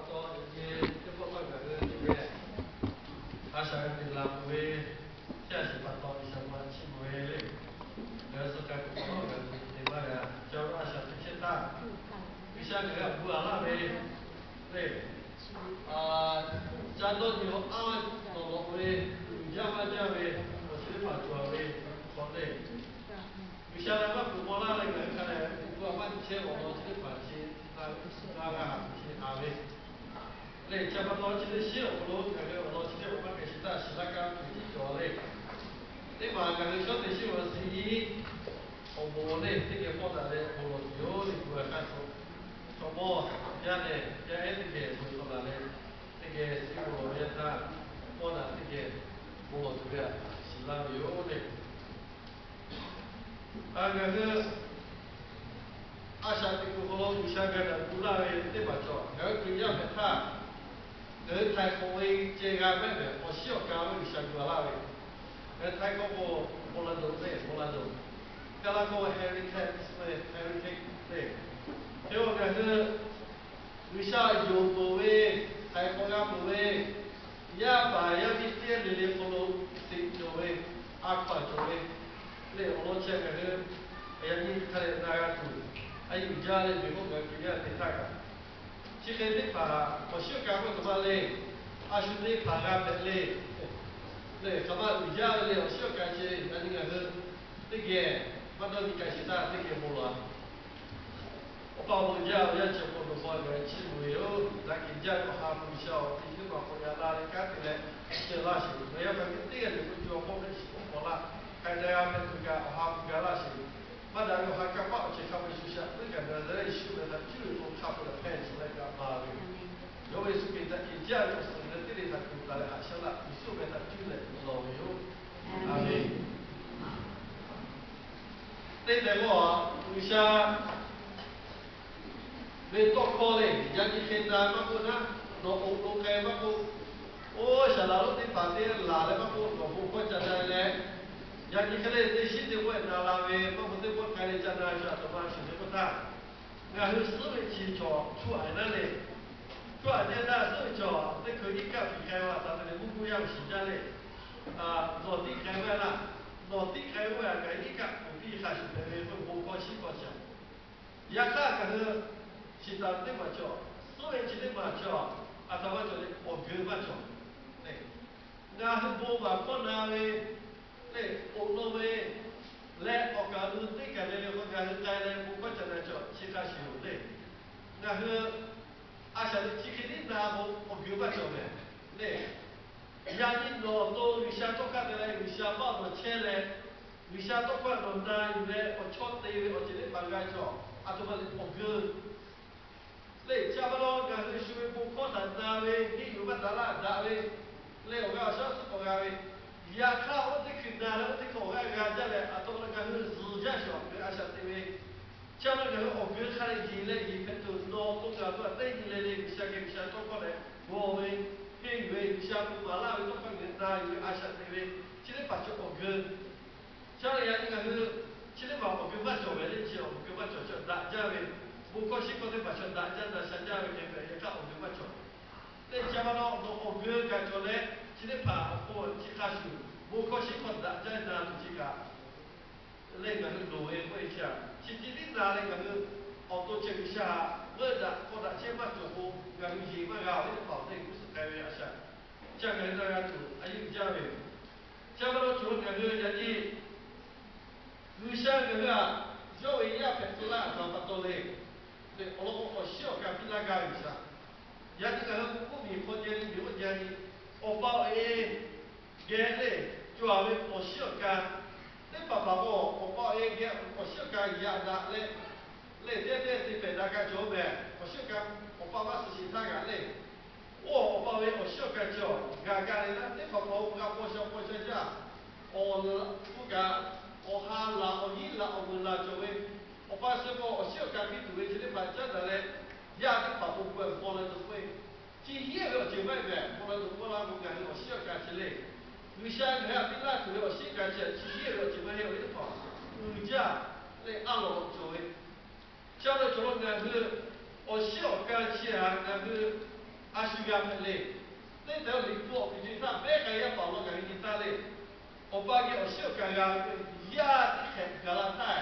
taw, teˇ pawˆ k'awˇ ngaˬ hui teˇ geh a shaꞈ g'a teꞈ la peuˬ ve, chi a shiˍ pa taw G'uiˬsha ma chiˇ mvuh ve le. Ngaˬ hui suh k'ai peuˬ k'awꞈ nawˉ ngaˬ hui te maˇ g'a. Ca a shaꞈ teꞈ chehˇ htaˇ, G'uiˬsha ngaˬ hui htaꞈ gu a laˇ ve le. Ca dawˇ nyi awˬ a nawˬ lawꞈ ve, uiˍ jaˇ maˇ jaˇ ve, awˬ chi teˇ hpaˍ cawˬ ve, k'awꞈ te G'uiˬsha leh maˇ peuˬ maw laˇ leh ngaˬ hui hk'a leh, a maˇ te chehˇ awˬ lawn chi teˇ hpaˍ chi, g'a g'a haꞈ chi haꞈ ve le. Chi pa taw chi teˇ shiˉ awˬ hk'aw lo ngaˬ hui awˬ lawn chi teˇ hpaˍ maˇ hk'e shiˍ htaˇ shiˍ laˇ kaꞈ tuˬ tiˉ cawˬ le. Teˇ hpaˍ ngaˬ hui shawˉ te shiˉ awˬ ziˇ iˉ awˬ moˍ le teˇ geh pawˇ daꞈ leh bon lawˬ tuˬ yoˬ le. Gu a hk'aˇ suh chaw mawˇ yaˇ leh yaˇ ehˉ teˇ geh bon lawˬ daꞈ leh, teˇ geh shiˉ bon lawˬ ve yaˇ htaˇ, pawˇ daꞈ teˇ geh bon lawˬ tuˬ ve htaꞈ shiˍ laˇ ve yoˬ le. Ngaˬ hui a shaꞈ teꞈ kuiˬ hk'aw lo G'uiˬsha g'a daꞈ gu laˇ ve teˇ hpaˍ cawˬ. Ngaˬ hui Hkriꞈ yaˇ hpehꞈ htaˇ, ngaˬ hui htaiˍ hk'awꞈ ve ceh g'a mehˆ mehˍ awˬ shiˉ awˬ ka ve G'uiˬsha gu a laˇ ve, ngaˬ hui htaiˍ hkawˇ k'o, Polanco le, Polanco, kaˇ laˇ k'o, heritage le, heritage le. Hk'e k'o ngaˬ hui G'uiˬsha yonˍ peuˬ ve, htaiˍ hk'awꞈ g'a peuˬ ve, yaˇ paˍ yaˇ miˇ teˇ g'aˇ le le hk'aw lo teꞈ cawˬ ve, a hkaw cawˬ ve le. Awˬ lawn chi ngaˬ hui yaꞈ nyi hk'a leh na g'a tuˬ, a yuˬ jaˇ leh ve k'oˆ ngaˬ hui Hkriꞈ yaˇ te htaˇ kaꞈ, chi hk'e teˇ hpaˍ awˬ shiˉ awˬ ka k'oˆ ve hk'aˬ ma le, a shu teˇ hpaˍ g'a hpehꞈ le. Le hk'aˬ ma uiˍ jaˇ ve le, awˬ shiˉ awˬ ka chi yaꞈ nyi ngaˬ hui teˇ geh maˇ dawˇ nyi ka shiˍ htaˇ teˇ geh bon lawˬ a Awˬ pa awˬ bon jaˇ ve yaˇ chi awˬ hk'aw lo nawˬ hpaw g'a chiˇ mvuh ve yoˬ. Daꞈ kehˬ jaˇ ve awˬ ha hpu G'uiˬsha awˬ te chi teˇ hpaˍ k'awꞈ yaꞈ la leh kanˉ te leh, ceh laˇ sheˍ. Ngaˬ yaˇ paˍ miˇ teˇ g'aˇ le k'o, co a hpawˇ hpehꞈ shiˍ k'awꞈ k'awꞈ laˇ. Hk'a daꞈ g'a hpehꞈ tuˬ kaꞈ awˬ ha hpu ga laˇ sheˍ. Maˇ daꞈ ve awˬ ha kanˇ paˆ awˬ ceuˬ hk'a peu shu shaꞈ teˇ kaꞈ gaˬ leh Yeˍsuˆ ve htaꞈ cuˇ ve k'o hk'a peu daꞈ hpehꞈ shiˍ leh kaꞈ ba ve yoˬ. Yawˇ ve shu hk'e daꞈ kehˬ jaˇ ve awˬ suhˍ leh teˇ le htaꞈ kuˬ taˍ leh haꞈ shaˉ laˇ Yeˍsuˆ ve htaꞈ cuˇ leh lawˬ ve yoˬ. Aˍmenˍ. Teˇ tehꞈ k'o, G'uiˬsha ve tawˇ hkawˇ le, yaꞈ nyi hk'e na maˇ k'oˆ naˉ, nawˬ oꞈ lo k'ai maˇ k'oˆ, oˇ shaˍ laˍ lonˉ teˇ hpaˍ te laˬ leh maˇ k'oˆ, nawˬ bon hkawˇ ca na leh, yaꞈ nyi hk'e le teˇ shiˉ teˇ pawˆ na la ve, maˇ k'oˆ teˇ pawˆ k'ai leh ca na ve chaw aˬ htoꞈ ma shiˍ ve k'oˆ htaˇ, ngaˬ hui suhˉ ve chi chaw htu aꞈ naˉ le, htu aꞈ te htaˇ suhˉ ve chaw teˇ hkui iˉ kaˆ piˍ k'ai ve aˬ htoꞈ ma le, mvuhˇ g'uˇ yaˇ ve shiˍ jaˇ le. Nawˬ tiˉ k'ai ve laˇ, nawˬ tiˉ k'ai ve k'o, ngaˬ iˉ kaˆ k'oˍ piˇ hk'a shuˍ hpehꞈ ve k'oˆ ve bon hkawˇ shiˉ hkawˇ chi aꞈ, yaꞈ hk'aˇ ngaˬ hui shiˍ taˍ ve teˇ maˬ cawˬ, suhˉ ve chi teˇ maˬ cawˬ, aˬ htoꞈ ma cawˬ le, awˬ geu maˇ cawˬ. Ngaˬ hui bon maˍ hkawˇ na ve le, oꞈ lo ve leh awˬ kaˍ awˬ nu teˇ kaˬ le le k'o, ngaˬ hui k'ai leh bon hkawˇ ca na cawˬ chi hk'a shuˍ yoˬ le. Ngaˬ hui a shaꞈ teꞈ chi hk'e tiˉ na k'o, awˬ geu maˇ cawˬ mehˍ le. Yaꞈ nyi nawˬ to G'uiˬsha tawˇ hkawˇ te leh G'uiˬsha maˇ nawˬ chehˇ leh, G'uiˬsha tawˇ hkawˇ nawˬ na yuˬ leh awˬ chawˇ te ve awˬ ceuˬ teˇ hpaˍ g'a cawˬ, aˬ htoꞈ ma le, awˬ geu le. Chi pa taw ngaˬ hui shu ve bon hkawˇ htaꞈ na ve, henˇ yuˬ maˇ taˍ laˇ daꞈ ve le, awˬ g'aˇ awˬ shaˉ suhˉ k'awꞈ g'a ve, yaꞈ hk'aˇ oˇ teˇ hkui na leh oˇ teˇ hkui awˬ g'aˇ g'a jaˇ leh, aˬ htoꞈ ma le ngaˬ hui zuhˬ jaˇ shawˍ ve a shaꞈ teꞈ ve, chi pa taw ngaˬ hui awˬ geu hk'a leh yeˬ leh yeˬ hpehꞈ tuˬ nawˬ to ngaˬ to aꞈ teˇ nyi le le G'uiˬsha geh G'uiˬsha tawˇ hkawˇ leh g'aw ve, henˇ yuˬ ve G'uiˬsha hpu maˍ laˇ ve tawˇ hkawˇ geh na yuˬ ve a shaꞈ teꞈ ve, chi teˇ hpaˍ cawˬ awˬ geu. Chi a le yaꞈ nyi ngaˬ hui chi teˇ maˬ awˬ geu maˇ cawˬ ve le, chi awˬ geu maˇ cawˬ, chi daꞈ jaˇ ve, bon hkawˇ shiˉ hkawˇ teˇ hpaˍ chi daꞈ jaˇ na sha jaˇ ve hk'e hpehꞈ, yaꞈ hk'aˇ awˬ geu maˇ cawˬ. Teˇ chi pa taw nawˬ awˬ geu kaꞈ cawˬ leh, chi teˇ hpaˍ awˬ hk'aw chi hk'a shuˍ bon hkawˇ shiˉ hkawˇ daꞈ jaˇ na tuˬ chi kaꞈ leh ngaˬ hui loˍ ve k'oˆ ve chi aꞈ, chi tiˉ tiˉ na leh ngaˬ hui awˬ to chehˇ G'uiˬsha veuˆ daꞈ k'aw daꞈ chehˇ maˇ cawˬ k'o, ngaˬ hui yeˬ maˇ g'a ve teˇ hpaˍ awˬ teˇ g'uˇ suhˍ k'ai ve a shaꞈ, chi ngaˬ hui na g'a tuˬ a yeˇ jaˇ ve yoˬ. Chi pa taw cawˬ ngaˬ hui yaꞈ nyi G'uiˬsha ngaˬ hui aꞈ yawˇ ve yaˇ hpehꞈ tcuh laˇ aˬ htoꞈ ma pa taw le. Awˬ lawn k'o, awˬ shiˉ awˬ ka piˇ laˇ gaˇ ve G'uiˬsha. Yaꞈ nyi ngaˬ hui k'oˆ miˬ hk'aw ceh le, miˬ oˇ ceh le, awˬ pa awˬ e geh le, cawˬ ve awˬ shiˉ awˬ ka teˇ hpaˍ hpaˍ k'o, awˬ pa awˬ e geh awˬ shiˉ awˬ ka yaꞈ daꞈ leh, leh teˇ teˇ te pehˬ daꞈ kaꞈ cawˬ mehˍ. Awˬ shiˉ awˬ ka awˬ pa maˇ suh sheˍ htaˇ kaꞈ le, oˇ awˬ pa ve awˬ shiˉ awˬ ka cawˬ g'a kaꞈ leh, teˇ hpaˍ hpaˍ g'a paw sha paw sha jaˇ. Awˬ la k'oˆ kaꞈ, awˬ ha laˬ awˬ nyiˉ laˬ awˬ vuiˬ laˬ cawˬ ve, awˬ pa suh k'o awˬ shiˉ awˬ ka piˇ tuˬ ve chi teˇ hpaˍ caˉ daꞈ leh, yaˇ teˇ hpaˍ bon k'o paw la tuˬ k'oˆ ve, chi hiˉ ve awˬ ceuˬ maˇ heˆ mehˍ. Paw la tuˬ k'oˆ laˇ k'o ngaˬ hui awˬ shiˉ awˬ ka chi le, G'uiˬsha ngaˬ hui aꞈ piˇ laˇ tuˬ ve awˬ shiˉ ka chi, chi hiˉ ve awˬ ceuˬ maˇ heˆ ve teˇ hpaˍ uiˍ jaˇ leh a lawˬ cawˬ ve, chi a lawˬ cawˬ lo ngaˬ hui awˬ shiˉ awˬ ka chi aꞈ ngaˬ hui A shu g'a hpehꞈ le. Teˇ htaˇ Liꞈ hpu awˬ piˍ ve htaˇ, pehˉ k'ai yaˇ paˍ law ngaˬ hui nyi htaˇ le, Awˬ pa geh awˬ shiˉ awˬ ka g'a ve k'o, yaˇ teˇ hkehꞈ gaˬ la htaˇ,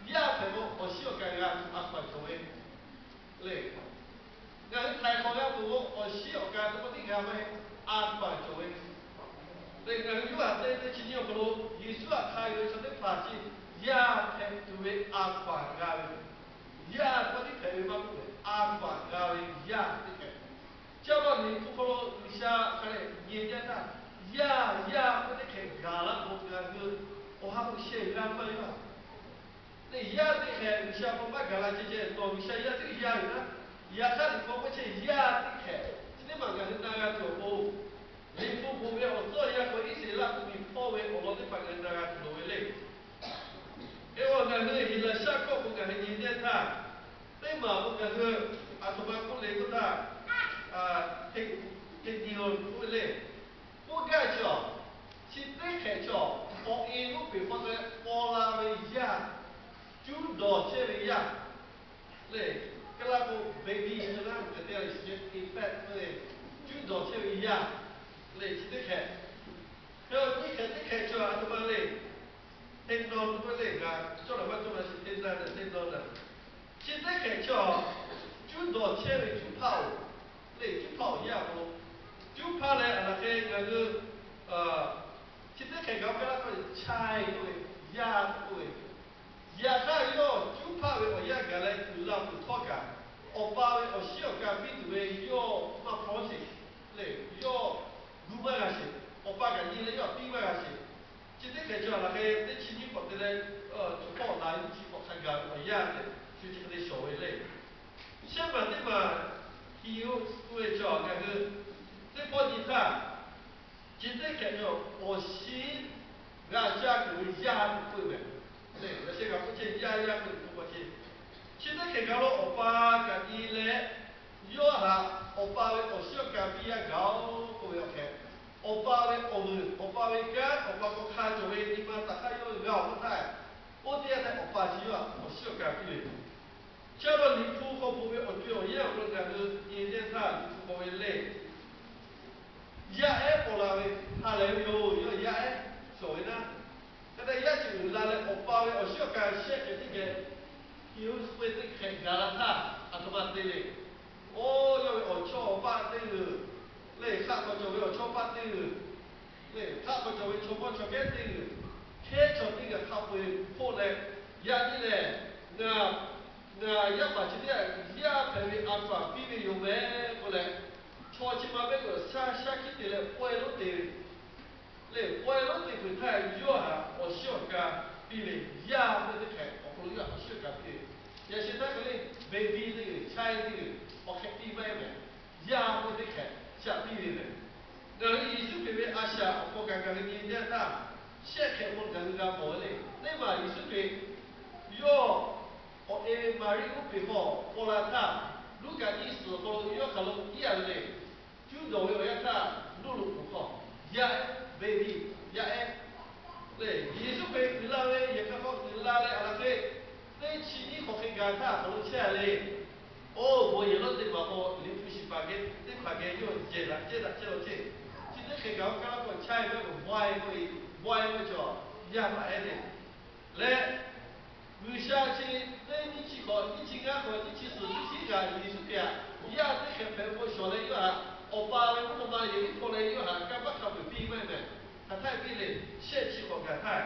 yaˇ hpehꞈ k'o awˬ shiˉ awˬ ka g'a tuˬ a hkaw anˬ cawˬ ve le. Ngaˬ hui htaiˍ hk'awꞈ g'a peuˬ k'o, awˬ shiˉ awˬ ka teˇ pawˆ tiˉ g'a maˇ heˆ, a hkaw anˬ cawˬ ve le. Ngaˬ hui Yoˇhanˬ te teˇ chi nyiˇ awˬ hk'aw lo, Yeˍsuˆ htaꞈ hk'a yonˍ ve chaw teˇ hpaˍ chi yaˇ hpehꞈ tuˬ ve a hkaw anˬ g'a ve, yaˇ teˇ pawˆ tiˉ hpehꞈ ve maˇ k'oˆ ve, a hkaw anˬ g'a ve yaˇ teˇ hkehꞈ. Chi pa taw Liꞈ hpu hk'aw lo G'uiˬsha hk'a leh nyi teˇ htaˇ, yaˇ yaˇ teˇ hkehꞈ gaˬ la k'o, ngaˬ hui awˬ ha hpu sheh g'a maˇ yaˇ le. Yaˇ teˇ hkehꞈ G'uiˬsha hk'aw maˇ gaˬ la ceh ceh, nawˬ G'uiˬsha yaˇ teˇ yaˇ yoˬ naˉ, yaꞈ hk'aˇ Liꞈ hpu k'oˆ chehˇ yaˇ teˇ hkehꞈ chi teˇ maˬ ngaˬ hui na g'a tuˬ awˬ pon, Liꞈ hpu k'oˆ ve awˬ tcuhˉ yaˇ k'o Iˉsaˍreˍlaˆ mvuhˇmiˬ hpawˇ ve awˬ lawn teˇ hpaˍ ngaˬ hui na g'a tuˬ loˍ ve le. Hk'e k'o ngaˬ hui Heˍlaˍsaˆ hkawˇ k'o ngaˬ hui nyi teˇ htaˇ, teˇ maˬ k'o ngaˬ hui aˬ htoꞈ ma k'oˆ le k'oˆ htaˇ, hteꞈ nyi-oˬ k'oˆ ve le. K'oˆ gaˇ ve chaw, chi teˇ hkehꞈ chaw, awˬ e g'oˇ peˬ hk'aw te paw la ve yaˇ, cuˇ dawˬ chehˇ ve yaˇ le. Kaˇ laˇ k'o baby ve laˇ, ngaˬ te a le shi effect ve, cuˇ dawˬ chehˇ ve yaˇ le. Chi teˇ hkehꞈ. Hk'e nyiˇ hkehꞈ teˇ hkehꞈ chaw aˬ htoꞈ ma le, hteꞈ dawˬ tuˬ k'oˆ le, g'a cawˇ daꞈ maˇ cawˇ daꞈ shiˍ hteꞈ daꞈ daꞈ hteꞈ dawˬ daꞈ. Chi teˇ hkehꞈ chaw, cuˇ dawˬ chehˇ ve cuˇ hpaˆ-oˬ le. Cuˇ hpaˆ-oˬ yaˇ k'o, cuˇ hpaˆ leh aˬ laˬ hk'e ngaˬ hui chi teˇ hkehꞈ gaˬ-o kaˇ laˇ k'o, chaiˇ k'oˆ ve, yaˇ k'oˆ ve, yaꞈ hk'aˇ yawˇ cuˇ hpaˆ ve awˬ yanˇ gaˬ leh kuˬ la peuˬ htawˇ kaꞈ, awˬ pa ve awˬ shiˉ awˬ ka piˇ tuˬ ve yawˇ maˇ hpawˇ sheˍ le. Yawˇ gu maˇ g'a sheˍ. Awˬ pa kaꞈ nyi leh yawˇ piˇ maˇ g'a sheˍ. Chi teˇ hkehꞈ chaw aˬ laˬ hk'e teˇ chi nyiˇ hk'awꞈ te leh, chaw hpawˇ la nyiˇ chi hk'awꞈ hk'a gaˬ ve awˬ yanˇ lehˬ, shu chi hk'e te shawˍ ve le. Shehˆ maˬ teˇ maˬ hiˍ oˇ k'oˆ ve chaw ngaˬ hui teˇ pawˆ nyi htaˇ, chi teˇ hkehꞈ chaw awˬ shiˉ g'a caˇ kuiˬ ve yaˇ k'oˆ ve, le, yaꞈ sheh g'a k'oˆ chehˇ yaˇ yaˇ k'oˆ ve k'oˆ ve chi, chi teˇ hkehꞈ gaˬ lo awˬ pa kaꞈ nyi leh, yawˇ htaꞈ awˬ pa ve awˬ shiˉ awˬ ka piˇ yaˇ gaˬ-oˬ k'oˆ ve awˬ hk'e, awˬ pa ve awˬ vuiˬ, awˬ pa ve kanˉ, awˬ pa hk'aw hk'a cawˬ ve nyi ma taꞈ hk'aˇ yawˇ g'a-oˬ hk'aˇ htaˇ, oˇ teˇ yanˇ htaˇ awˬ pa chi yawˇ htaꞈ awˬ shiˉ awˬ ka piˇ ve. Chi pa taw Liꞈ hpu hk'aw bvuhꞈ ve awˬ co-e awˬ yanˇ awˬ hk'aw lo ngaˬ hui nyi teˇ htaˇ Liꞈ hpu k'oˆ ve le, yaˇ ehˉ paw la ve, ha lehˬ ve yoˬ. Yawˇ yaˇ ehˉ shawˍ ve naˉ, hk'e te yaˇ chi uiˍ la leh awˬ pa ve awˬ shiˉ awˬ ka shehˆ hk'e teˇ geh, hiˍ oˇ k'oˆ ve teˇ hkehꞈ gaˬ la htaˇ aˬ htoꞈ ma te le. Oˇ, yawˇ ve awˬ chawˇ awˬ paˆ teˇ g'uiˬ, lehˬ hk'aˆ k'aw cawˬ ve awˬ chawˇ paˆ teˇ g'uiˬ, lehˬ hk'aˆ k'aw cawˬ ve chaw mawˇ chaw kehˉ teˇ g'uiˬ, hkehˉ chaw teˇ g'uiˬ hk'a peu-eˬ hpoˆ leh, yaꞈ nyi lehˬ, ngaˬ, ngaˬ yaˇ paˍ chi teˇ g'aˇ yaˇ hpehꞈ ve a hkaw anˬ piˇ ve yoˬ meh k'oˆ leh, chaw chi ma mehˆ g'uiˬ shaˉ shaˉ hkiˉ te leh pawehˇ lonˉ te ve lehˬ, pawehˇ lonˉ te peuˬ htaˇ yawˇ htaꞈ awˬ shiˉ awˬ ka piˇ ve, yaˇ k'oˆ ve teˇ hkehꞈ awˬ hk'aw lo yawˇ htaꞈ awˬ shiˉ awˬ ka piˇ ve. Yaꞈ sheh htaˇ hk'e le, baby teˇ g'uiˬ, chaiˇ teˇ g'uiˬ, awˬ hk'e piˇ maˇ heˆ meh. Yaˇ k'oˆ ve teˇ hkehꞈ shaꞈ piˇ ve meh. Ngaˬ hui Yeˍsuˆ Hkriꞈ ve a shaꞈ awˬ hk'aw kaꞈ ngaˬ hui nyi teˇ htaˇ, shehˆ hkehꞈ hk'aw ngaˬ hui g'a mawˬ ve le. Teˇ maˬ Yeˍsuˆ Hkriꞈ yawˇ awˬ e ve Maˍriˆ g'oˇ peˬ hk'aw paw la htaˇ, Luˉkaꞈ nyiˇ suhˍ awˬ hk'aw lo yawˇ hk'aˬ lo iˉ a ve le. Cuˇ dawˬ ve awˬ yanˇ htaˇ, nuˇ loꞈ kuˬ hk'aw yaˇ ehˉ, baby, yaˇ ehˉ lehˬ, Yeˍsuˆ Hkriꞈ uiˍ la ve yehˬ hk'aˇ hk'aw uiˍ la leh aˬ laˬ hk'e, teˇ chi nyiˇ hk'awꞈ hk'e gaˬ htaˇ hk'aˬ lo chehˇ a le. Oˇ, bon yehˬ lawˇ teˇ maˬ k'o Liꞈ hpu shiˍ paˍ geh teˇ hpaˍ geh yawˇ jehˬ daꞈ jehˇ daꞈ chehˇ la chehˇ. Chi teˇ hk'e gaˬ-o kaˇ laˇ k'o chaiˇ maˇ k'o, boy k'oˆ ve, boy k'oˆ ve chaw, yaˇ paˍ ehˉ le. Leh G'uiˬsha chi teˇ nyiˇ chi hk'awꞈ, nyiˇ chi ngaˇ hk'awꞈ, nyiˇ chi suhˍ, nyiˇ chi gaˬ Yeˍsuˆ Hkriꞈ htaꞈ yaˇ teˇ hkehꞈ hpehꞈ ve k'o shawˍ leh yawˇ htaꞈ awˬ pa ve mvuhˇ naw ma yehˬ miˉ hpaw leh yawˇ htaꞈ kanˇ paˆ hk'a peu-eˬ piˇ maˇ heˆ meh. Hk'aˬ htaˇ piˇ le, shehˆ chi hk'awꞈ gaˬ htaˇ,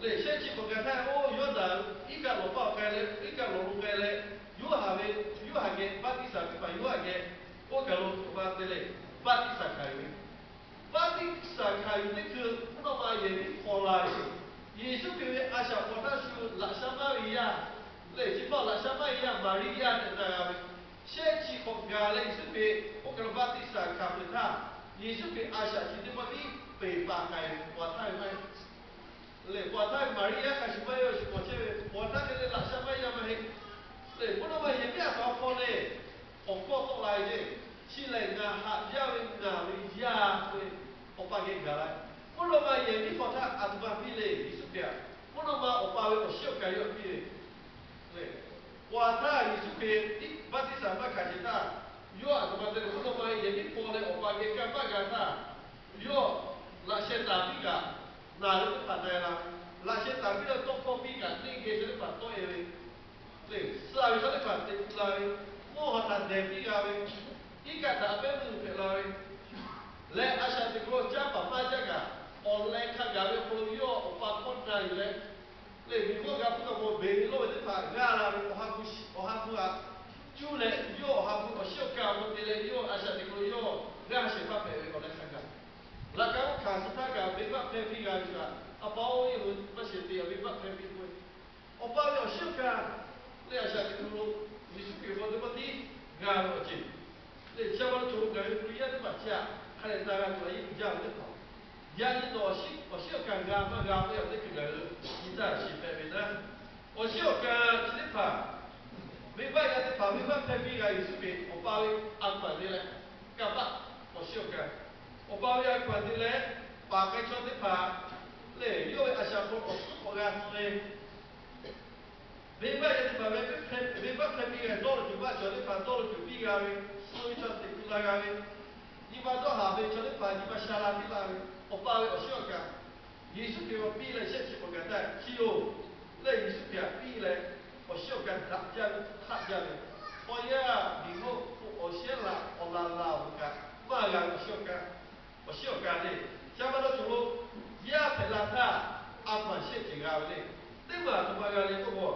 lehˬ shehˆ chi hk'awꞈ gaˬ htaˇ, oˇ, Yawˇdanˍ iˉ kaˆ lawˬ paˆ k'ai leh, iˉ kaˆ lawˬ lo k'ai leh, Yoˇhanˬ ve, Yoˇhanˬ geh, baˆtiˆsaˬ teˇ hpaˍ Yoˇhanˬ geh, oˇ kaˬ lo htoꞈ ma te le, baˆtiˆsaˬ hkanˍ yuˬ ve. Baˆtiˆsaˬ hkanˍ yuˬ teˇ hkui mvuhˇ naw ma yehˬ miˉ hpaw la ve. Yeˍsuˆ Hkriꞈ ve a shaꞈ hk'awꞈ htaˇ shu laꞈ sha maˇ ve yaˇ lehˬ, chi hpaˇ laꞈ sha maˇ ve yaˇ Maˍriˆ yaˇ tehꞈ na g'a ve. Shehˆ chi hk'awꞈ gaˬ leh Yeˍsuˆ Hkriꞈ oˇ kaˬ lo baˆtiˆsaˬ hkanˍ peuˬ htaˇ, Yeˍsuˆ Hkriꞈ a shaꞈ chi teˇ pawˆ tiˉ peˬ paˍ k'ai ve, paˍ htaˇ ve maˇ heˆ. Lehˬ, paˍ htaˇ ve Maˍriˆ yaˇ hk'a shuˍ maˇ yawˇ shuˍ k'awꞈ chehˇ ve, paˍ htaˇ hk'e leh laꞈ sha maˇ yaˇ maˇ heˆ. Lehˬ, mvuhˇ naw ma yehˬ miˉ a htoꞈ ma hpaw le. Awˬ hkawˇ tawˆ la ve ceˇ, chi lehˬ ngaˬ haꞈ jaˇ ve ngaˬ ve yaˇ k'oˆ ve, awˬ pa geh gaˬ la ve. Mvuhˇ naw ma yehˬ miˉ hpaw htaˇ aˬ htoꞈ ma piˇ le, Yeˍsuˆ Hkriꞈ htaꞈ mvuhˇ naw ma awˬ pa ve awˬ shiˉ awˬ ka yawˇ htaꞈ piˇ ve. Lehˬ, paˍ htaˇ Yeˍsuˆ Hkriꞈ baˆtiˆsaˬ maˇ hkanˍ sheˍ htaˇ, Yawˇ aˬ htoꞈ ma te leh k'oˆ taw ma, yehˬ miˉ paw leh awˬ pa geh kanˇ paˆ g'a htaˇ, yawˇ laꞈ sheh taˍ piˇ kaꞈ, naˬ ve teˇ hpaˍ na-e la, laꞈ sheh taˍ piˇ leh tawˇ hkawˇ piˇ kaꞈ, neˇ geh chaw teˇ hpaˍ tawˆ-e ve, lehˬ suh-a ve chaw teˇ hpaˍ teꞈ tu la ve, mvuhˇ haw htaꞈ dehˬ piˇ g'a ve, iˉ kaˆ htaꞈ a pehˉ meuˇ hpehꞈ la ve, leh a shaꞈ teꞈ hk'aw lo caˇ paˍ maˇ caˇ kaꞈ, awˬ leh hk'a gaˬ ve awˬ hk'aw lo yawˇ awˬ pa hkawˇ na yuˬ leh, lehˬ miˬ hkawˇ g'a hpuˇ kaꞈ maw beˬ ve lawˇ ve teˇ hpaˍ g'aˇ la ve, awˬ ha hpu, awˬ ha hpu htaꞈ cuˇ leh yawˇ awˬ ha hpu awˬ shiˉ awˬ ka awˬ hk'aw te leh yawˇ a shaꞈ teꞈ hk'aw lo yawˇ g'aˇ shehˍ hpaˇ hpehꞈ ve awˬ leh hk'a gaˬ, laꞈ ka oˇ hkanˍ suh htaˇ kaꞈ venˇ baˆ hpehˇ piˇ g'a ve htaꞈ, a pa oˇ yawˇ hui maˇ shehˍ te-a, venˇ baˆ hpehˇ piˇ k'oˆ ve, awˬ pa ve awˬ shiˉ awˬ ka lehˬ a shaꞈ teꞈ hk'aw lo Yeˍsuˆ Hkriꞈ hk'aw teˇ pawˆ tiˉ g'a ve awˬ ceuˬ. Lehˬ chi pa taw cawˬ lo ngaˬ hui Hkriꞈ yaˇ teˇ hpaˍ chi htaꞈ hk'a dehꞈ na g'a tuˬ a yeˇ uiˍ jaˇ ve teˇ hpaˍ, yaꞈ nyi nawˬ awˬ shiˉ awˬ ka g'a maˇ g'a k'oˆ ve teˇ hkui ngaˬ hui nyi taˇ shiˍ hpehꞈ ve naˉ. Awˬ shiˉ awˬ ka chi teˇ hpaˍ, venˇ baˆ yaˇ teˇ hpaˍ venˇ baˆ hpehˇ piˇ g'a Yeˍsuˆ Hkriꞈ awˬ pa ve a hkaw-anˬ te leh, kanˇ paˆ awˬ shiˉ awˬ ka, awˬ pa ve a hkaw-anˬ te leh, paˍ k'ai chaw teˇ hpaˍ lehˬ yawˇ ve a shaꞈ hk'aw lo awˬ suhˉ k'awꞈ g'a tcuh ve venˇ baˆ yaˇ teˇ hpaˍ ve, venˇ baˆ hpehˇ piˇ g'a dawˇ lo tuˬ maˇ cawˬ teˇ hpaˍ dawˇ lo tuˬ piˇ g'a ve, suh ve chaw teꞈ tu la g'a ve, nyi ma dawˇ haˍ ve chaw teˇ hpaˍ nyi ma sha la piˇ la ve, awˬ pa ve awˬ shiˉ awˬ ka, Yeˍsuˆ Hkriꞈ awˬ piˇ leh shehˆ chi k'awꞈ gaˬ taˇ chi-oˬ. Lehˬ Yeˍsuˆ Hkriꞈ htaꞈ piˇ leh awˬ shiˉ awˬ ka daꞈ jaˇ ve hk'aˆ jaˇ ve, awˬ yanˇ miˬ g'awˇ awˬ shehˉ laꞈ awˬ laˬ laˬ awˬ kaꞈ maˇ g'a ve awˬ shiˉ awˬ ka, awˬ shiˉ awˬ ka lehˬ, chi pa taw cawˬ lo yaˇ hpehꞈ la htaˇ a hkaw-anˬ shehˆ ceuˬ g'a ve lehˬ, teˇ maˬ a htoꞈ ma g'a leh k'oˆ k'o,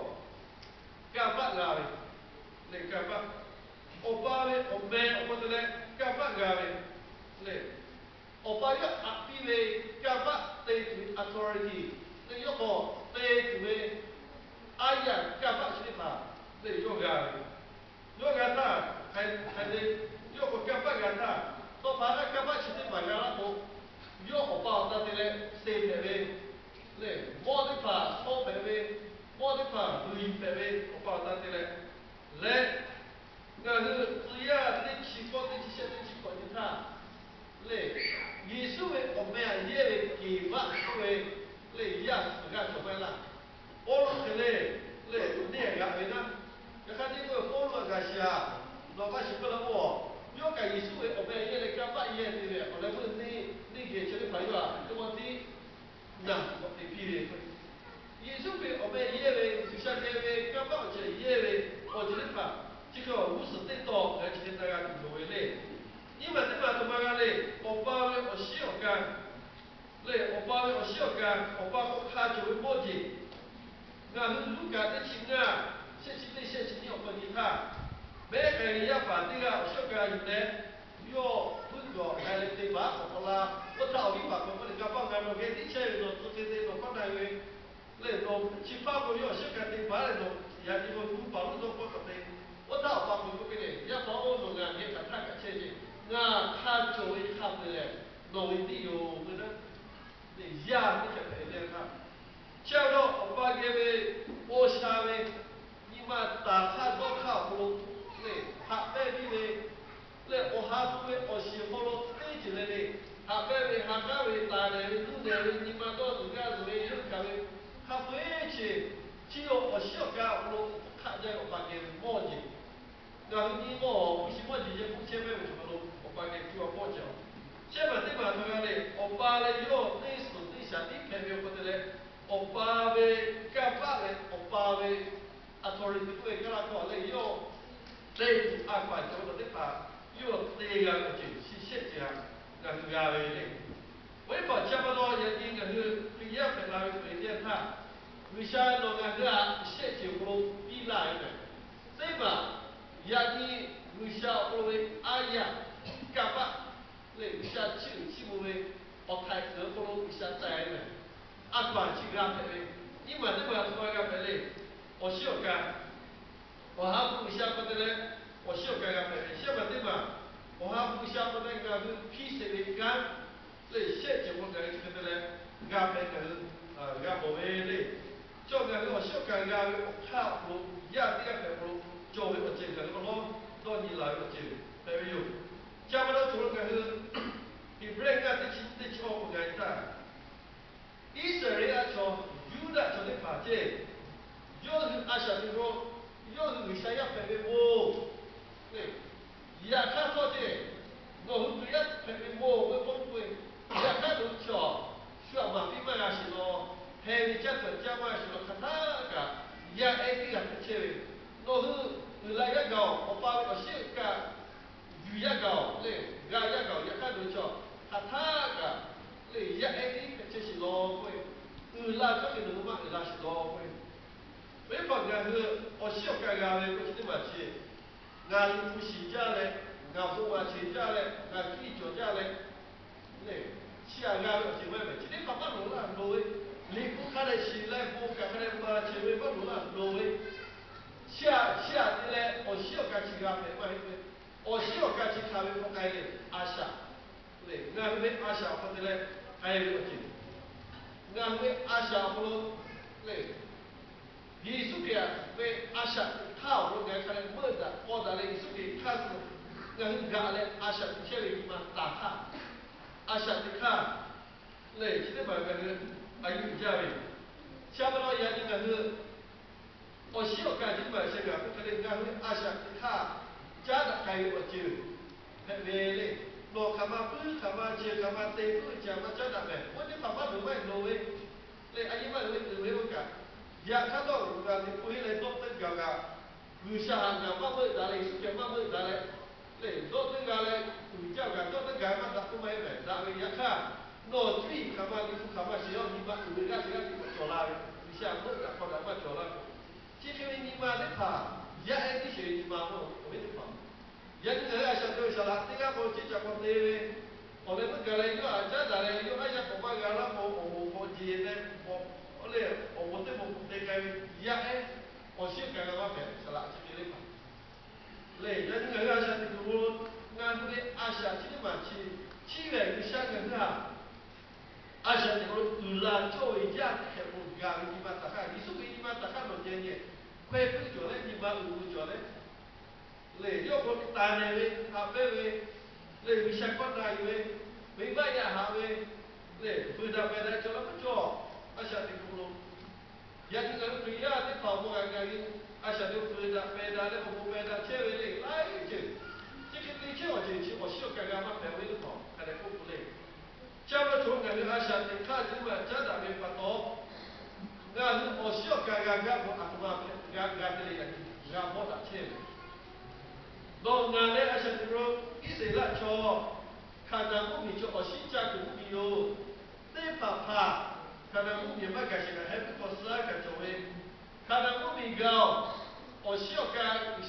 kanˇ paˆ g'a ve lehˬ, kanˇ paˆ, awˬ pa ve awˬ meh awˬ hk'aw te leh kanˇ paˆ g'a ve lehˬ, awˬ pa yawˇ haꞈ piˇ ve kanˇ paˆ te tuˬ ve authority lehˬ, yawˇ k'awꞈ te tuˬ ve aˉ yaˇ kanˇ paˆ chi teˇ hpaˍ lehˬ yawˇ g'a ve. Yawˇ g'a htaˇ, hk'aˬ hk'e te, yawˇ k'awꞈ kanˇ paˆ g'a htaˇ, tawˇ pa htaˇ kanˇ paˆ chi teˇ hpaˍ g'a laˇ k'o, yawˇ awˬ pa awˬ ta te leh te hpehꞈ ve lehˬ, mawˇ teˇ hpaˍ shawˉ hpehꞈ ve, mawˇ teˇ hpaˍ hui yuˬ hpehꞈ ve awˬ pa awˬ ta te leh, leh ngaˬ hui tcuh yaˇ teˇ chi kawˆ teˇ chi shehˆ teˇ chi hkawꞈ nyi htaˇ lehˬ, Yeˍsuˆ ve awˬ meh aꞈ yehˇ ve keˍ vaˆ k'oˆ ve lehˬ, yaˇ suhˍ g'aˇ cawˬ maˇ laˇ. Pawˇluꞈ hk'e le lehˬ, neˇ g'aꞈ ve naˉ. Yaꞈ hk'aˇ teˇ k'oˆ ve Pawˇluꞈ aꞈ gaˬ shiˍ-aˬ, nawˬ maˇ shiˍ k'oˆ la k'o, yawˇ kaꞈ Yeˍsuˆ ve awˬ meh yehˇ leh kanˇ paˆ yehˇ te ve awˬ leh meuˇ neˇ, neˇ geh chi teˇ hpaˍ yawˇ htaꞈ teˇ pawˆ tiˉ naˬ k'awꞈ te piˇ ve k'o, Yeˍsuˆ ve awˬ meh yehˇ ve G'uiˬsha geh ve kanˇ paˆ awˬ ceuˬ yehˇ ve awˬ ceuˬ teˇ hpaˍ chi hk'e awˬ g'uˇ suhˍ teˇ taw ngaˬ hui chi hk'e na g'a tuˬ loˍ ve le. Nyiˇ maˬ teˇ maˬ a htoꞈ ma g'a le, awˬ pa ve awˬ shiˉ awˬ ka lehˬ, awˬ pa ve awˬ shiˉ awˬ ka, awˬ pa k'awꞈ hk'a cawˬ ve mawˇ jeˬ. Ngaˬ hui Luˉkaꞈ teˇ chi ngaˇ, shehˆ chi teˇ shehˆ chi nyiˇ awˬ hk'aw nyi htaˇ, mehˉ k'ai ve yaˇ paˍ teˇ g'aˇ awˬ shiˉ awˬ ka yuˬ leh, yawˇ puiˉ gawˬ k'ai leh te baˬ k'awꞈ k'awꞈ la. Oˇ htaˇ awˬ viˉ paˍ k'awꞈ k'oˆ leh, Kanˇ paˆ, ngaˬ nawˬ geh teˇ chehˇ ve, nawˬ tcuh hk'e te nawˬ hkawˇ na ve lehˬ, nawˬ chi hpaˇ k'o yawˇ awˬ shiˉ ka te baˬ leh nawˬ yaꞈ nyi k'o, mvuhˇ paˍ lonˉ dawˇ hpawˇ hk'a te. Oˇ htaˇ awˬ pa k'awꞈ k'oˆ piˇ leh, Yaˇ paˍ-oˬ, nawˬ ngaˬ geh hk'aˬ htaˇ kaꞈ chehˇ ve, ngaˬ hk'a cawˬ ve hk'a peu-eˬ lehˬ nawˬ ve tiˉ yoˬ k'oˆ ve naˉ. Lehˬ, yaˇ teˇ hkeh hpehꞈ ve teˇ yanˇ htaˇ, chi pa taw awˬ pa geh ve, paw sha ve, nyi ma taˍ hk'aˇ dawˇ hk'aˇ awˬ hk'aw lo lehˬ haꞈ pehnˇ piˇ ve, lehˬ awˬ ha hpu ve awˬ shiˍ awˬ hk'aw lo teˇ ceuˬ le le, haꞈ pehnˇ ve, ha k'aˉ ve, taˍ dehˬ ve, nuˇ dehˬ ve, nyi ma dawˇ zuhˬ g'aˇ zuhˬ ve, yeuˆ hkanˍ ve, hk'a peu-eˬ chi, chi awˬ shiˉ awˬ ka awˬ hk'aw lo hk'aˆ jaˇ ve awˬ pa geh ve mawˇ jeˬ. Ngaˬ hui nyi mawˇ, hpu shi mawˇ jeˬ yehˇ k'oˆ chehˇ maˇ ve chaw hk'aw lo awˬ pa geh cuˇ a mawˇ jeˬ-oˬ. Chehˇ maˬ teˇ maˬ htoꞈ ma le, awˬ pa leh yawˇ teˇ suhˍ teˇ shaˍ tiˉ hpehꞈ ve awˬ hk'aw te leh, awˬ pa ve kanˇ paˆ leh awˬ pa ve authority k'oˆ ve kaˇ laˇ hkawˇ lehˬ, yawˇ te tuˬ a hkaw-anˬ cawˬ ve nawˬ teˇ hpaˍ yawˇ te g'a ve awˬ ceuˬ chi shehˆ ceuˬ htaꞈ ngaˬ hui g'a ve le. Awˬ viˉ paˍ, chi pa taw yaꞈ nyi ngaˬ hui Hkriꞈ yaˇ hpehꞈ la ve hk'e teˇ yanˇ htaˇ, G'uiˬsha nawˬ ngaˬ hui htaꞈ shehˆ ceuˬ awˬ hk'aw lo piˇ laˇ ve mehˬ. Teˇ maˬ, yaꞈ nyi G'uiˬsha awˬ hk'aw lo ve aˉ yaˇ, kanˇ paˆ lehˬ, G'uiˬsha chiˇ uiˍ chiˇ mvuh ve awˬ htaiˍ kuiˬ awˬ hk'aw lo G'uiˬsha taiˍ ve mehˬ. A hkaw-anˬ chi g'a hpehꞈ ve, nyiˇ maˬ teˇ maˬ a htoꞈ ma g'a hpehꞈ le. Awˬ shiˉ awˬ ka, awˬ ha hpu G'uiˬsha hk'aw te leh awˬ shiˉ awˬ ka g'a hpehꞈ ve. Shehˆ maˬ teˇ maˬ, awˬ ha hpu G'uiˬsha hk'aw te ngaˬ hui hpiˇ sheˍ ve kanˉ lehˬ, shehˆ ceuˬ k'o ngaˬ hui chi hk'e te leh g'a hpehꞈ, ngaˬ hui g'a mawˬ ve le. Chaw ngaˬ hui awˬ shiˉ awˬ ka g'a ve awˬ hk'aˇ awˬ hk'aw lo, yaˇ teˇ g'aˇ hpehꞈ awˬ hk'aw lo cawˬ ve awˬ ceuˬ ngaˬ hui awˬ lawˉ dawˇ nyi la ve awˬ ceuˬ hpehꞈ ve yoˬ. Chi pa taw cawˬ lo ngaˬ hui Heˍbrehˇ ngaˇ teˇ chi nyiˇ teˇ chi awˬ k'o ngaˬ hui htaˇ, Iˉsaˍreˍlaˆ chaw, Yuˇdaꞈ chaw teˇ hpaˍ ceˇ, yawˇ hui a shaꞈ teꞈ g'aw, yawˇ hui G'uiˬsha yaˇ hpehꞈ ve mawˬ le. Yaꞈ hk'aˇ htawˇ ceˇ, nawˬ hui Hkriꞈ yaˇ hpehꞈ ve mawˬ ve k'oˆ k'oˆ ve, yaꞈ hk'aˇ nawˬ hui chaw shu aꞈ maˍ piˇ maˇ g'a sheˍ law, heh ve caˇ tuˬ caˇ maˇ g'a sheˍ law, hk'aˬ htaˇ kaꞈ yaˇ ehˉ tiˉ g'a hpehꞈ chehˇ ve. Nawˬ hui uiˍ la yaˇ gaˬ-oˬ, Awˬ pa ve awˬ shiˉ awˬ kaꞈ yuˬ yaˇ gaˬ-oˬ le, g'a yaˇ gaˬ-oˬ, yaꞈ hk'aˇ nawˬ hui chaw hk'aˬ htaˇ kaꞈ le yaˇ ehˉ tiˉ hpehꞈ chehˇ sheˍ law k'oˆ ve, uiˍ la hk'aˇ ve nawˬ hui maˇ uiˍ la sheˍ law k'oˆ ve, venˇ hpaˍ ngaˬ hui awˬ shiˉ awˬ kaꞈ g'a ve k'o chi teˇ maˬ chi, ngaˬ liꞈ hpu shiˍ jaˇ leh, ngaˬ bon maˍ cheˬ jaˇ leh, ngaˬ hkiˇ cawˬ jaˇ leh, le, chi aꞈ g'a ve awˬ ceuˬ maˇ heˆ mehˍ. Chi teˇ hpaˍ maˇ loˍ laˇ loˍ ve, liꞈ hpu hk'a dehꞈ shiˍ leh bon kaꞈ hk'a dehꞈ maˍ cheˬ ve maˇ loˍ laˇ loˍ ve, chi aꞈ chi aꞈ te leh awˬ shiˉ awˬ kaꞈ chi g'a hpehꞈ maˇ heˆ ve, awˬ shiˉ awˬ kaꞈ chi hk'aˬ ve k'o k'ai le, a shaꞈ le, ngaˬ hui ve a shaꞈ awˬ hk'aw te leh k'ai ve awˬ ceuˬ, ngaˬ hui ve a shaꞈ awˬ hk'aw lo le, Yeˍsuˆ Hkriꞈ ve a shaꞈ teꞈ hk'aˇ awˬ hk'aw lo ngaˬ hui hk'a dehꞈ meuˆ daꞈ k'aw daꞈ leh Yeˍsuˆ Hkriꞈ hk'aˇ suh ngaˬ hui gaꞈ leh a shaꞈ teꞈ chehˇ ve nyi ma taˍ htaˇ, a shaꞈ teꞈ hk'aˇ le chi teˇ hpaˍ ngaˬ hui a yuˇ uiˍ jaˇ ve yoˬ. Chi pa taw yaꞈ nyi ngaˬ hui awˬ shiˉ awˬ kaꞈ chi teˇ hpaˍ sheh gaˬ k'oˆ hk'e le, ngaˬ hui a shaꞈ teꞈ hk'aˇ caˉ daꞈ k'ai ve awˬ ceuˬ hpehꞈ ve le. Nawˬ hk'aˬ ma puiˉ hk'aˬ ma chi hk'aˬ ma te puiˉ ve chi aꞈ maˇ caˉ daꞈ mehˍ. Oˇ teˇ hpaˍ maˇ loˍ maˇ loˍ ve le, a yeˇ maˇ loˍ ve uiˍ ve oˇ kaꞈ, yaꞈ hk'aˇ dawˇ g'a ve k'oˆ heˆ leh dawˇ teuˆ gaˬ kaꞈ, G'uiˬsha haꞈ ngaˬ maˇ meuˆ daꞈ leh, Yeˍsuˆ Hkriꞈ maˇ meuˆ daꞈ leh, le dawˇ teuˆ g'a leh, uiˍ jaˇ kaꞈ dawˇ teuˆ gaˬ maˇ daꞈ k'oˆ maˇ heˆ mehˍ. Daꞈ ve yaꞈ hk'aˇ, nawˬ cuˇ yiˍ hk'aˬ ma liꞈ hpu hk'aˬ ma shiˍ yawˇ nyi ma uiˍ ve g'aˇ teˇ g'aˇ teˇ k'awꞈ cawˬ la ve, G'uiˬsha meuˆ daꞈ hk'aw daꞈ maˇ cawˬ laˇ. Chi hk'e ve nyi ma teˇ hpaˍ yaˇ ehˉ tiˉ sheˍ ve nyi ma k'o, awˬ viˉ teˇ hpaˍ, yaꞈ nyi ngaˬ hui a shaꞈ teꞈ ve saˍ laꞈ teˇ g'aˇ k'o ceˇ ca k'awꞈ te ve, awˬ leh meuˆ gaˬ leh yawˇ haꞈ caˉ daꞈ leh yawˇ haˉ yaˇ k'awꞈ maˇ g'a laˇ k'o, awˬ moˍ k'awꞈ jeˬ leh, awˬ le, awˬ moˍ teˇ moˍ k'awꞈ te k'ai ve yaˇ ehˉ, awˬ shiˉ awˬ kaꞈ g'a maˇ hpehꞈ saˍ laꞈ chi hk'e le hpaˍ le. Yaꞈ nyi ngaˬ hui a shaꞈ teꞈ kuiˬ lo, ngaˬ hui ve a shaꞈ chi teˇ maˬ chi, chi lehˬ G'uiˬsha ngaˬ hui htaꞈ a shaꞈ teꞈ kuiˬ lo uiˍ la cawˇ ve yaˇ teˇ hkeh k'o gaˬ ve nyi ma taˍ hk'aˇ, Yeˍsuˆ Hkriꞈ nyi ma taˍ hk'aˇ nawˬ ceh nyi, hkawehˇ puiˉ cawˬ leh nyi ma uiˍ lo cawˬ leh, le yawˇ k'o taˍ nehˬ ve, haꞈ pehnˇ ve, le G'uiˬsha hkawˇ na yuˬ ve, venˇbaˆ yaꞈ haꞈ ve, le fuiˍ daꞈ pehˬ daꞈ cawˬ la maˇ cawˬ. A shaꞈ teꞈ kuiˬ lo yaꞈ nyi ngaˬ hui Hkriꞈ yaˇ teˇ hpaˍ awˬ hk'aw kaꞈ ngaˬ hui a shaꞈ teꞈ fuiˍ daꞈ pehˬ daꞈ leh awˬ bon pehˬ daꞈ chehˇ ve le laiˉ ceuˬ, chi hk'e te chehˇ awˬ ceuˬ chi awˬ shiˉ awˬ kaꞈ g'a maˇ hpehꞈ ve teˇ hpaˍ hk'a dehꞈ k'oˆ k'o le. Chi pa taw chaw ngaˬ hui a shaꞈ teꞈ hk'aˇ chi teˇ maˬ caˉ daꞈ ve pa taw, ngaˬ hui awˬ shiˉ awˬ kaꞈ g'a gaˇ k'o, aˬ htoꞈ ma hpehꞈ g'a g'a te le, g'a bawˆ daꞈ chehˇ ve. Nawˬ ngaˬ leh a shaꞈ teꞈ kuiˬ lo Iˉsaˍreˍlaˆ chaw, Hkaˍnanˍ mvuhˇmiˬ chaw awˬ shiˉ caˇ kuiˬ mvuhˇmiˬ yoˬ. Teˇ hpaˍ hpaˍ Hkaˍnanˍ mvuhˇmiˬ maˇ gaˬ sheˍ kaꞈ, heh puiˉ hk'aw suh kaꞈ cawˬ ve, Hkaˍnanˍ mvuhˇmiˬ g'a-oˬ, awˬ shiˉ awˬ kaꞈ